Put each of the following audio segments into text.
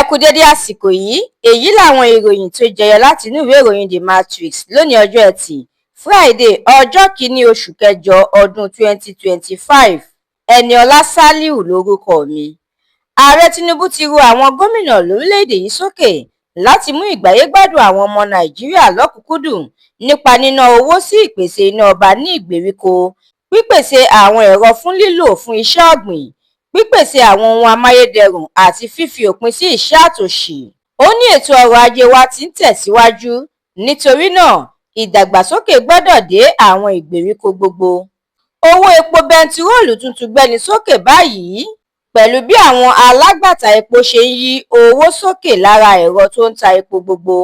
Ẹ kú dédé àsìkò yìí. Èyí làwọn ìròyìn tó jẹyọ láti inú ìwé ìròyìn The Matrix lónìí, ọjọ́ Etí Friday, ọjọ́ kìíní oṣù kẹjọ ọdún 2025. Eniola Saliu lórúkọ mi. Ààrẹ Tinubu ti rọ àwọn gómìnà lórílẹ̀‐èdè yìí sókè láti mú ìgbáyégbádùn àwọn ọmọ Nàìjíríà lọ́kùn-ún-kúndùn nípa níná owó sí ìpèsè iná ọba ní ìgbèríko, pípèsè àwọn ẹ̀rọ fún lílò fún iṣẹ́ ọ̀gbìn, pípèsè àwọn ohun amáyédẹrùn àti fífi òpin sí ìṣẹ́ àtòṣì. Ó ní ètò ọrọ̀ ajé wa ti ń tẹ̀síwájú, nítorí náà ìdàgbàsókè gbọ́dọ̀ dé àwọn ìgbèríko gbogbo. Owó epo bẹntiróòlù tuntun gbẹnu sókè báyìí pẹ̀lú bí àwọn alágbàtà epo ṣe ń yí owó sókè lára ẹ̀rọ tó ń ta epo gbogbo.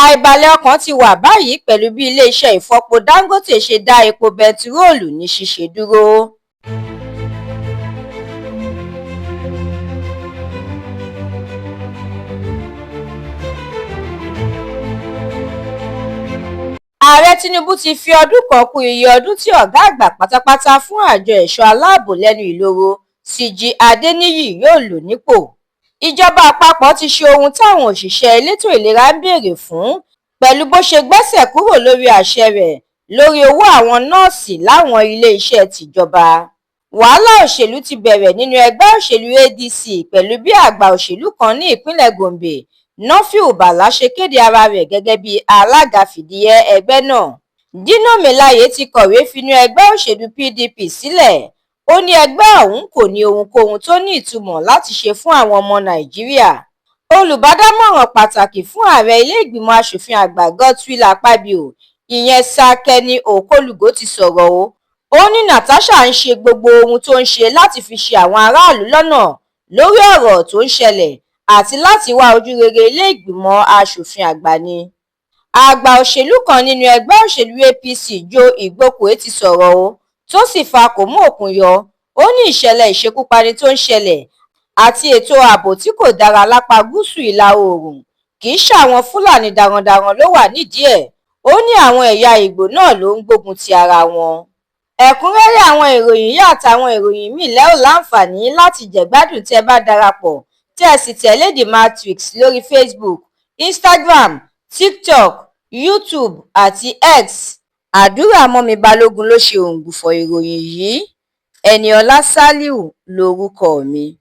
Àìbalẹ̀ ọkàn ti wà báyìí pẹ̀lú bí iléeṣẹ́ ìfọpo Dangote ṣe dá epo bẹntiróòlù ní ṣíṣe dúró. Ààrẹ Tinubu ti fi ọdún kan kún iye ọdún tí ọ̀gá àgbà pátápátá fún àjọ ẹ̀ṣọ́ aláàbò lẹ́nu ìloro Síji Adéníyì yóò lò nípò. Ìjọba àpapọ̀ ti ṣe ohun táwọn òṣìṣẹ́ elétò ìlera ń béèrè fún pẹ̀lú bó ṣe gbẹ́sẹ̀ kúrò lórí àṣẹ rẹ̀ lórí owó àwọn nọ́ọ̀sì láwọn iléeṣẹ́ tìjọba. Wàhálà òṣèlú ti bẹ̀rẹ̀ nínú ẹgbẹ́ òṣèlú ADC pẹ̀lú bí àgbà òṣèlú kan ní ìpínlẹ̀ Gombe, Nafiu Bala, ṣe kéde ara rẹ̀ gẹ́gẹ́ bí alága fìdíhẹ ẹgbẹ́ náà. Dino Melaye ti kọ̀wé finú ẹgbẹ́ òṣèlú PDP sílẹ̀. Ó ní ẹgbẹ́ ọ̀hún kò ní ohunkóhun tó ní ìtumọ̀ láti ṣe fún àwọn ọmọ Nàìjíríà. Olùbádámọ̀ràn pàtàkì fún ààrẹ ilé-ìgbìmọ̀ asòfin àgbà Godswill Akpabio, ìyẹn Sir Kenny Okologo, ti sọ̀rọ̀ o. Ó ní Natasha ń ṣe gbogbo ohun tó ń ṣe láti fi ṣi àwọn aráàlú lọ́nà lórí ọ̀rọ̀ tó ń ṣẹlẹ̀ àti láti wá ojúrere ilé-ìgbìmọ̀ asòfin àgbà ni. Àgbà òṣèlú kan nínú ẹgbẹ́ òṣèlú APC Joe Igbokwe ti sọ̀rọ̀ o, tó sì fa kòmóòkun yọ. Ó ní ìṣẹ̀lẹ̀ ìṣekúpani tó ń ṣẹlẹ̀ àti ètò ààbò tí kò dára lápá gúúsù ìlà oòrùn kì í ṣàwọn Fúlàní darandaran ló wà nídìí ẹ̀. Ó ní àwọn ẹ̀yà Ìgbò náà ló ń gbógun ti ara wọn. Ẹ̀kúnrẹ́rẹ́ àwọn ìròyìn yìí àtàwọn ìròyìn míì lẹ́ ò láǹfààní láti jẹ̀gbádùn tẹ́ bá darapọ̀ tẹ́ ẹ sì tẹ̀lé The Matrix lórí Facebook, Instagram, TikTok, YouTube àti X. Àdúrà mọ́mì Balógun ló ṣe òǹgbùfọ̀ ìròyìn yìí. Eniola Saliu lorúkọ mi.